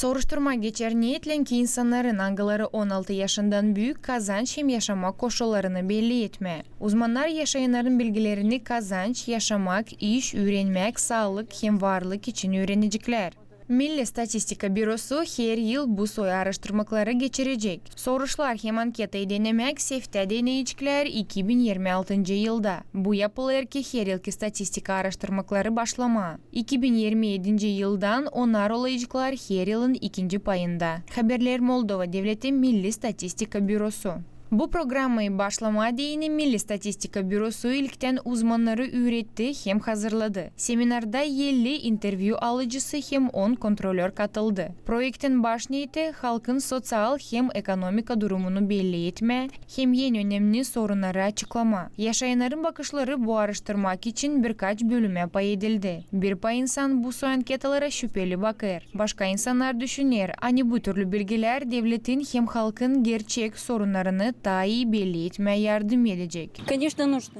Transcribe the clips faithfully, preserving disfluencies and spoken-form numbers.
Soruşturma geçer neetlän ki insannarın, angıları on altı yaşından büük, kazanç hem yaşamak koşullarını belli etmää. Uzmannar yaşayannarın bilgilerini kazanç, yaşamak, iş, üürenmäk, saalık hem varlık için üüreneceklär. Milli statistika bürosu her yıl bu soy aaraştırmakları geçirecek. Soruşlar hem anketayı denemäk seftää deneyeceklär iki bin irmi altıncı yılda. Bu yapılêr ki her yılkı statistika aaraştırmakları başlamaa. İki bin irmi edinci yıldan onnar olaceklar her yılın ikinci payında. Haberlär Moldova Devleti Milli statistika bürosu. Bu programayı başlamaa deyni Milli statistika bürosu ilktän uzmannarı üüretti hem hazırladı. Seminarda elli intervyu alıcısı hem on kontrolör katıldı. Proektin baş neeti halkın soţial hem ekonomika durumunu belli etmää hem en önemni sorunnarı açıklamaa. Yaşayannarın bakışları bu aaraştırmak için birkaç bölümä pay edildi. Bir pay insan bu soy anketalara şüpeli bakêr. Başka insannar düşüner, ani bu türlü bilgilär devletin hem halkın gerçek sorunnarını taa ii belli etmää yardım edecek. Конечно, нужно.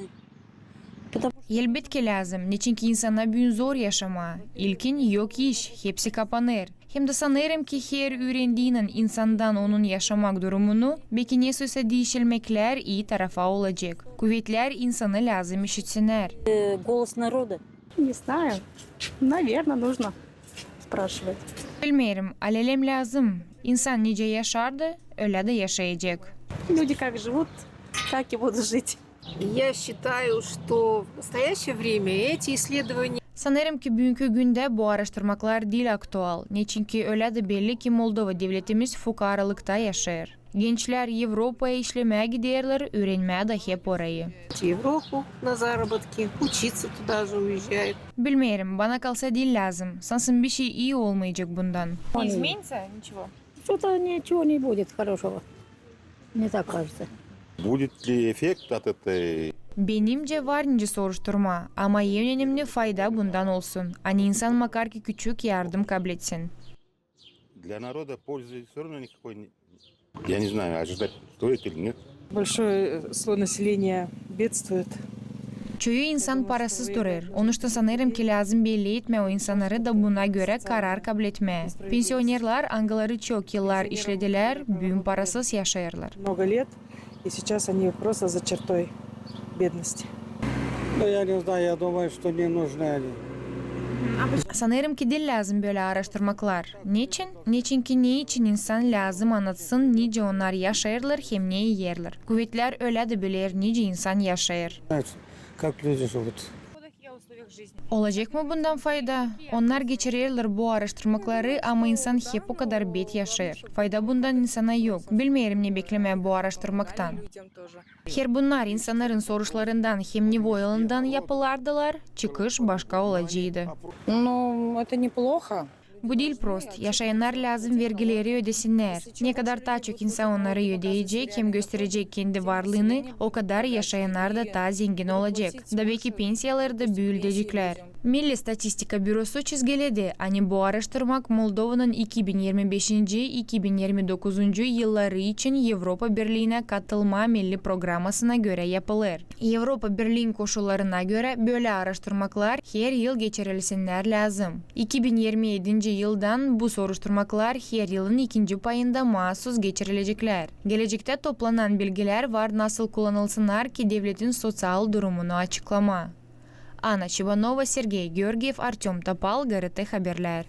Elbetki lääzım, neçinki insana büün zor yaşamaa. İlkin yok iş, hepsi kapanêr. Hem dä sanêrım ki her üürendiynän insandan onun yaşamak durumunu, beki nesoysa diişilmeklär ii tarafa olacek. Kuvetlär insanı lääzım işitsinnär. Э, голос народа. Не знаю. Наверное, нужно спрашивать. Bilmeerim, alelem lääzım. İnsan nicä yaşardı, ölä dä yaşayacek. Люди как живут, так и будут жить. Я считаю, что в настоящее время эти исследования... Sanêrım ki, büünkü gündä bu aaraştırmaklar diil aktual, neçinki ölä dä belli ki, Moldova devletimiz fukaralıkta yaşêêr. Gençlär Evropaya işlemää giderlär, üürenmää dä hep orayı. В Европу на заработки, учиться туда же уезжают. Bilmeerim, bana kalsa, diil lääzım. Sansın, bişey ii olmayacek bundan. Не изменится ничего? Что-то ничего не будет хорошего. Мне так кажется. Будет ли эффект от этой... Benimcä, var nicä soruşturma, ama en önemni fayda bundan olsun, ani insan makar ki küçük yardım kabletsin. Для народа пользы всё равно никакой не... Я не знаю, ожидать стоит или нет. Большой, э, слой населения бедствует. Çoyu insan parasız durêr. Onuştan sanêrım ki, lääzım belli etmää o insannarı da buna görä karar kabletmää. Pensionerlär, angıları çok yıllar işledilär, büün parasız yaşêêrlar. Много лет, и сейчас они просто за чертой бедности. Ну, я не знаю, я думаю, что не нужны они. Sanêrım ki, diil lääzım bölä aaraştırmaklar. Neçin? Neçinki ne için insan lääzım annatsın, nicä onnar yaşêêrlar hem ne iyerlär? Kuvetlär ölä dä biler, nicä insan yaşêêr. Знаешь, как люди живут. Olacek mı bundan fayda? Onnar geçirerlär bu aaraştırmakları, ama insan hep o kadar bet yaşêêr. Fayda bundan insana yok. Bilmeerim, ne beklemää bu aaraştırmaktan. Her bunnar insannarın soruşlarından hem ne voyalından yapılardılar, çıkış başka olaceydı. Ну, это неплохо. Bu diil prost. Yaşayannar lääzım vergileri ödesinnär. Ne kadar taa çok insan onnarı ödeyecek hem gösterecek kendi varlıını, o kadar yaşayannar da taa zengin olacek. Da beki pensiyaları da büüldecekler. Milli statistika bürosu çizgiledi, ani bu aaraştırmak Moldovanın iki bin irmi beşinci, iki bin irmi dokuzuncu yılları için Evropa Birliinä katılma milli programasına görä yapılêr. Evropa Birliin koşullarına görä, bölä aaraştırmaklar her yıl geçirilsinnär lääzım. İki bin irmi edinci yıldan bu soruşturmaklar her yılın ikinci payında maasuz geçirileceklär. Gelecektä toplanan bilgilär var nasıl kullanılsınnar ki devletin soţial durumunu açıklamaa. Anna Çibanova, Sergey Georgiev, Artöm Topal, GRT Haberlär.